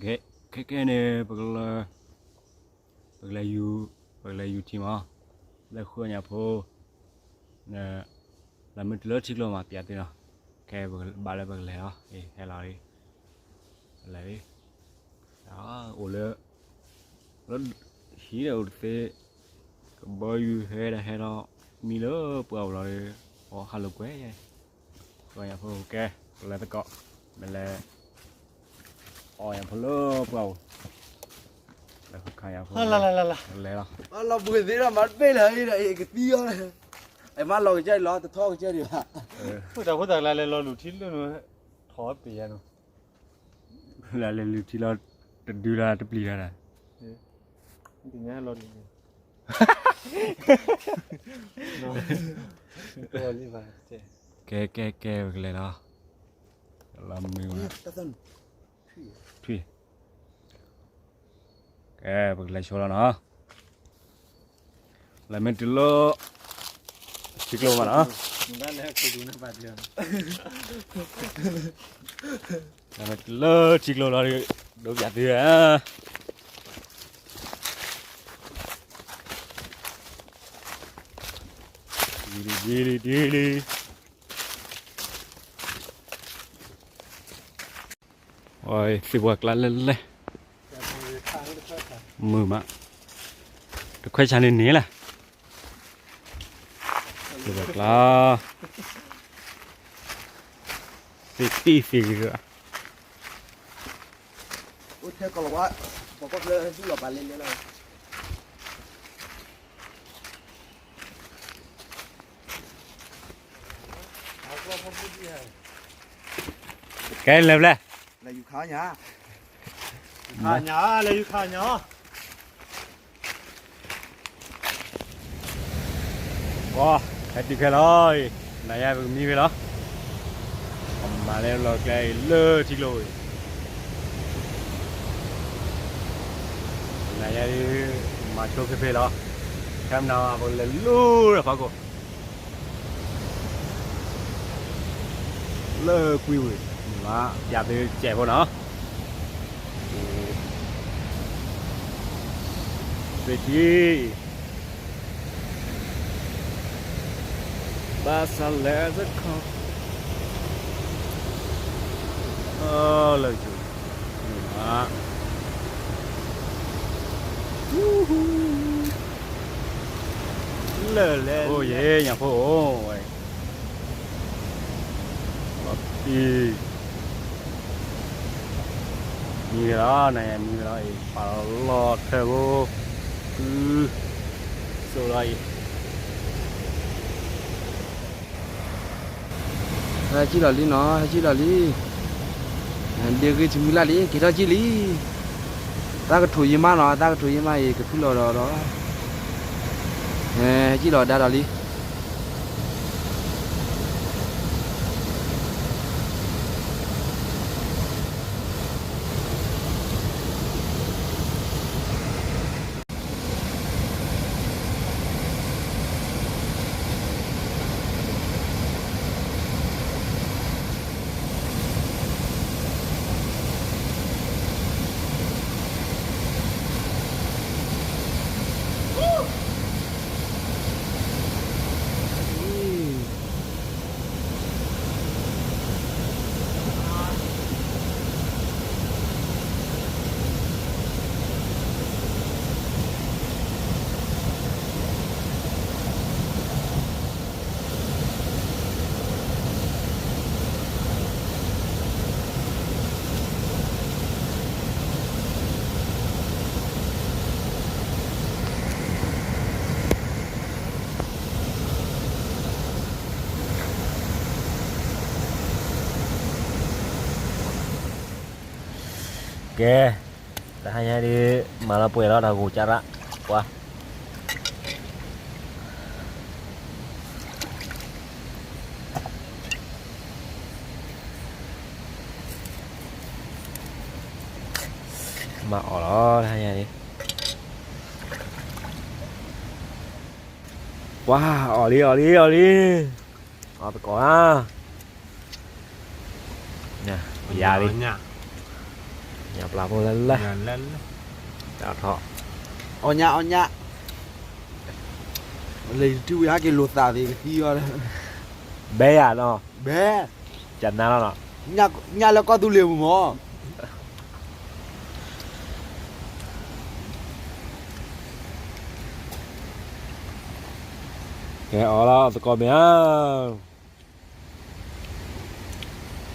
ခဲခဲန့ၣ် ပကလဲၤ ပကလဲၤယူၤ ပကလဲၤယူၤထံမး လၢဃုညၣ်ဖိ လၢမ့ၢ်တုၤလၢထံကျိမး ပျးသုနီၤ ခဲဘၣ်လၢပကလဲၤလီၤ ဟဲလီၤ လဲၤ အိၣ်လၢ လၢဟံၣ်ဒီးအိၣ်တသ့ ကဘီယူၤဟဲဒီးဟဲလီၤ မံလၢပှၢ်အိၣ်လီၤဒီး အီၣ်ဟးလိာ်ကွဲ ဃုညၣ်ဖိကဲ ပလဲၤသကိး မ့ၢ်လဲၤ အီၣ်ညၣ်ဖိလၢပှၢ်အိၣ် လဲၤဃုခါညၣ်ဖိ လဲၤလီၤ လီၤဘှံးသ့ဒီးမၤတပ့ၢ်လၢၤဒီး ကသံအီၤ အမၤလီၤကစၢ်လီၤ တထီကစၢ်ဒံးဘၣ် ဖိတၢ်ဖိတၢ်ကလါလဲၤလီၤလူၤထံလၢန ထီၣ်ပ့ၤယါနီၤ လၢလဲၤလူၤထံလီၤ တဒုလီၤတပျံၤလီၤ တညါလီၤဒ်န့ၣ် ကဲကဲကဲ ပကလဲၤလီၤ လီၤမုာ်ဘၣ် ထွံၣ် ကဲ ပကလဲၤဆိလီၤနီၤ လၢမ့ၢ်တုၤလၢ ထံကျိမးနီၤ လၢမ့ၢ်တုၤလၢထံကျိလီၤ ဒိပျးသုဧါ ဒ်လံ ဒ်လံ ဒ်လံ သ့ၣ်ပှၢ်ကျါလဲၣ်လဲၣ် မုာ်မး တခွဲးဆါန့ၣ်န့ၣ်လၢ သ့ၣ်ပှၢ်ကျါ သ့ၣ်တံၢ်သ့ၣ်ဂ့ၤ အိၣ်ထဲကီၢ်လီၤဝါ ပှၤကီၢ်ဖျၢၣ်ဟဲဆူလီၤပာ်လဲၣ်လဲၣ်လီၤ ကဲလဲၤဖဲလဲၣ် လဲၤယူၤခါညါ ခါညါ လဲၤယူၤခါညါ ပှၤ ဟဲတုၤခဲလီၤအံၤ နၤယါပကမံဖဲလီၤ အမၤလဲၤလီၤကျဲအံၤလၢထံကျိအံၤ နၤယါဒ် မၤဆိဖဲဖဲလီၤ ခဲမနၤပကလဲၤလူၤဒီးဖးကိၢ် လၢကွံဝံၤ မ့ၢ်မး ပျးသုစဲးဖိနီၤ သ့ၣ်ထံ ဘၣ်ဆၣ်လဲၤစခီ လၢကၠိ မ့ၢ်မး လၢလဲၤ အိၣ်ယဲ ညၣ်ဖိအိၣ်ဝဲ အံၤ မံဝဲလီၤ နၤယါမံဝဲလီၤအံၤ ပာ်လီၤလီၢ်ထၢၣ်ဖိ အု စိလီၤအံၤ ဟဲကံၣ်လီၤလံနီၤ ဟဲကံၣ်လီၤလံ ဒ့ဂ့ၤထံမုၢ်လၢ်လံ က့ၤထီၣ်ကံၣ်လံ သးကထိးယံမးနီၤ သးကထိးယံမးအံၤ ကဖုလီၤဒီးဒီး ဟဲကံၣ်လီၤဒါဒီးလံ ကဲ, တဟါညါဒ် မၤလီၤပှဲၤလီၤတၢ်ဂိၢ်ကၢ်ရၣ်, ပှၤ မၤအီၣ်လီၤ တဟါညါဒ်, ပှၤ အီၣ်လံ အီၣ်လံ အီၣ်လံ, အီၣ်သကိးဧါ, ယၤလံ, ယၤ ညၣ်ပျၢ်ဖိလၢလၢ, ထီၣ်, အီၣ်ညၣ်အီၣ်ညၣ်, လၢယထံၣ်ဝံၤဟဲက့ၤလိာ်သးသ့ကသံအီၤ, ဘဲယၤနီၤ, ဘဲ, ကနါလီၤနီၤ, ညၣ်လၢကီၢ်သူလ့ၤပူၤမၢ်, ကဲအီၣ်လီၤသကိးမ့ၢ်ဧါ.